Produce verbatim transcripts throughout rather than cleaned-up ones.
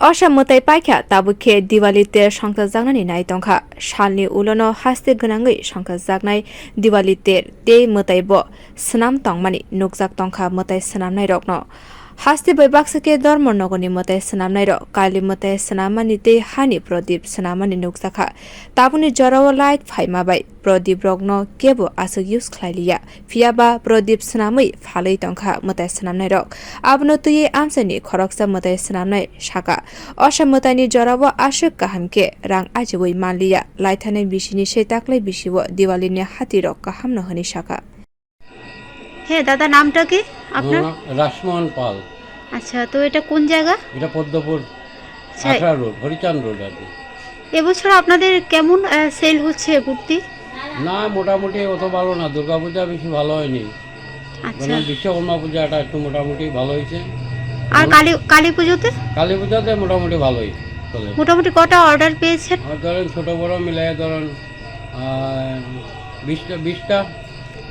Osa mwtai paikha tabuk khe Diwali ter songchajaknani nai tongkha. Salni ulono haste gwnangwi songchajaknai Diwali ter tei mwtai bo swnam tongmani nukjak tongkha mwtai swnamnairokno. Haste bai baksa khe Dharmanagarni mwtai swnamnairok Kali mwtai swnammani tei hani prodip swnammani nukjakha. Tabukni jorao light phaima bai prodip rokno kebo aswk use khlai liya. Phiya ba prodip swnamwi phalwi tongkha mwtai swnamnai rok. Abono twiwi amchaini khoroksa mwtai swnamnai saka, osa mwtaini jorao aswk kaham khe rang ajiwi manliya, laithanai bisini se taklai bisio Diwalini hati rok kaham no hwnwi saka. হে দাদা, নামটা কি আপনার? আমার নাম রাসমোহন পাল। আচ্ছা, তো এটা কোন জায়গা? এটা পদ্মপুর আচ্ছা। আখড়া রোড, হরিচাঁদ রোড আর কি। এবছর আপনাদের কেমন, আহ, সেল হচ্ছে কুর্তি? না, মোটামুটি অত ভালো না, দুর্গাপূজা বেশি ভালো হয়নি। আচ্ছা। মানে বিশ্বকর্মা পূজাটা একটু মোটামুটি ভালো হয়েছে। আর কালী, কালী পুজোতে? কালী পূজাতে মোটামুটি ভালোই চলে। মোটামুটি কটা অর্ডার পেয়েছেন? আর ধরেন ছোট বড় মিলে ধরেন, আহ, বিশটা, বিশটা,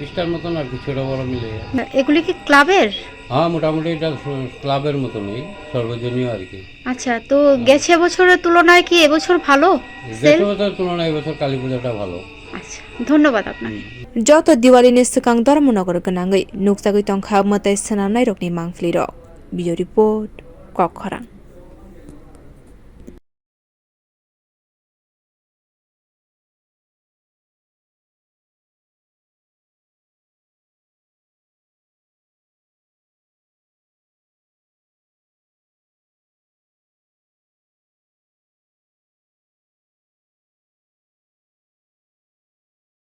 বিশটার মতন আর কি, ছোট বড় মিলে। এগুলি কি ক্লাবের? হ্যাঁ, মোটামুটি এটা ক্লাবের মতনই, সর্বজনীয় আর কি। আচ্ছা, তো গেছে বছরের তুলনায় কি এবছর ভালো সেল? গেছে বছরের তুলনায় এবছর কালী পুজোটা ভালো। আচ্ছা, ধন্যবাদ আপনাকে। Joto Diwalini swkang Dharmanagar gwnangwi nukjagwi tongkha mwtai swnamnairokni mangphlirok. Bureau Report, Kokkhorang.